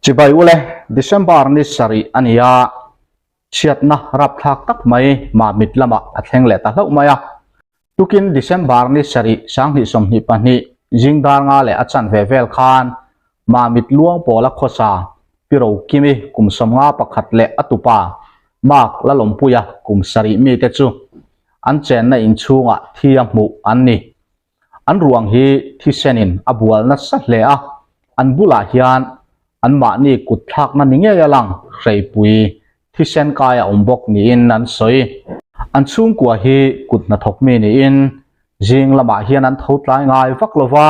Chibai ule, December ni sarih a ni a, chhiatna rapthlak tak mai Mamit lamah a thleng leh ta hlauh mai a. Tukin December ni sarih 2022 zing dar nga leh a chanve vel khan Mamit luang pawla khawsa Pi Rokimi kum 51 leh a tupa Mark Lalawmpuia kum sarih mite chu an chenna inchhungah thi a hmuh an ni. An ruang hi thisenin a bual nasa hle a, an bulah hian anmahni kut thlakna ni ngei a lang hreipui thisen kai a awm bawk niin an sawi. An chhungkua hi kut hnathawk mi niin zing lamah hian an tho tlai ngai vak lova,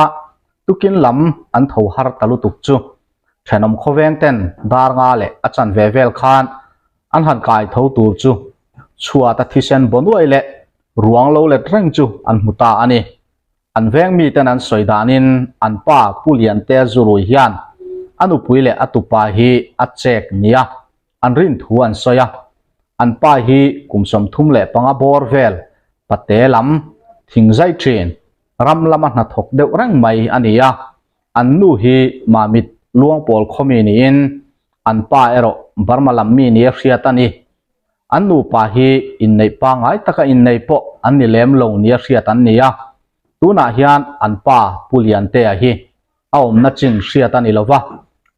tukin lam an tho har ta lutuk chu thenawm khawveng ten dar nga leh a chanve vel khan An han kai tho tur chu chhuata thisen baw nuai leh ruang lo let reng chu an hmu ta a ni. An veng miten an sawi danin an pa Pu Liantea Zurui hian a nupui leh a tupa hi a chek nia an rin thu an sawi a. An pa hi kum 35 bawr vel pate lam thing zai thin ram lama hnathawk deuh reng mai a ni a. An nu hi Mamit Luangpawl khawmi niin an pa erawh Burma lam mi nia hriat a ni. An nupa hi inneih pangngai taka innei pawh an ni lem lo nia hriat an ni a. Tunah hian an pa Pu Liantea hi a awmna chin hriat a ni lova,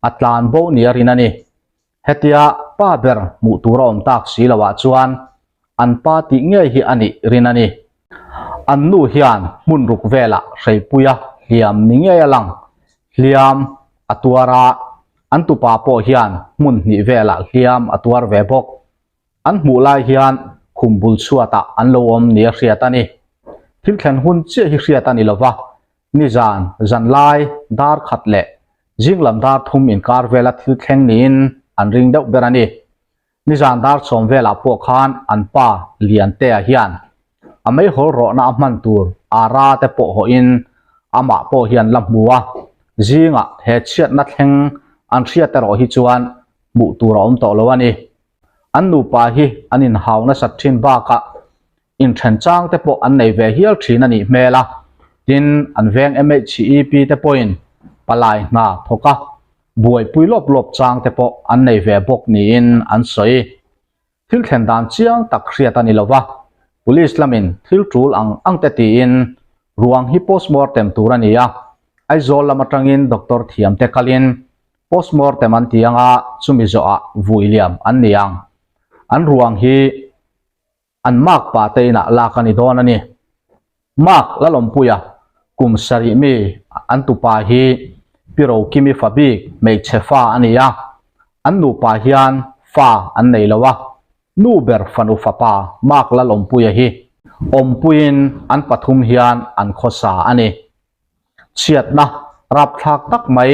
a tlan bo nia rin a ni. Hetia pa ber hmuh tur a awm tak si loah chuan an pa tih ngei hi a nih rin a ni. An nu hian hmun ruk velah hreipuia hliam ni ngei a lang. Hliam a tuar a, an tupa pawh hian hmun hnih velah hliam a tuar ve bawk. An hmuh lai hian khum bul chhuatah an lo awm nia hriat a ni. Thil thlen hun chiah hi hriat a ni lova, nizan zanlai dar khat leh zinglam dar thum inkar vela thil thleng niin an ring deuh ber a ni. Nizan dar chhawm velah pawh khan an pa Liantea hian a meihawl rawhna a hman tur Ara te pawh hawhin amah pawh hian la hmu a, zingah he chhiatna thleng an hriat erawh hi chuan hmuh tur a awm tawh lo a ni. An nupa hi an inhau nasat thin bakah inthen chang te pawh an nei ve hial thin a nih hmel a, tin an veng MHEP te pawhin palai hna thawk a, buaipui lawp lawp chang te pawh an nei ve bawk niin an sawi. Thil thlen dan chiang tak hriat a ni lo va, Police lamin thil tul ang ang te tiin ruang hi postmortem tur a ni a, Aizawl lam atangin doctor thiam te kalin postmortem an ti anga chumi zawhah vui liam an ni ang. An ruang hi An mark pa te inah lak a ni dawn a ni. Mark Lalawmpuia kum sarih mi an tupa hi Pi Rokimi fa bik hmeichhe fa a ni a, an nupa hian fa an nei lo a, nu ber fanu fapa Mark Lalawmpuia hi awmpuiin an pathum hian an khawsa a ni. Chhiatna rapthlak tak mai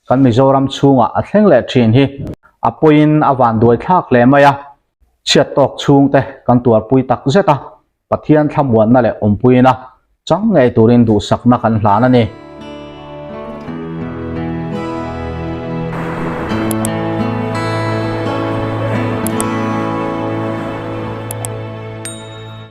kan Mizoram chhungah a thleng leh thin hi a pawiin a vanduai thlak hle mai a, chhiat tawk chhungte kan tuarpui tak zet a, Pathian thlamuanna leh awmpuina chang ngei turin duhsakna kan hlan a ni.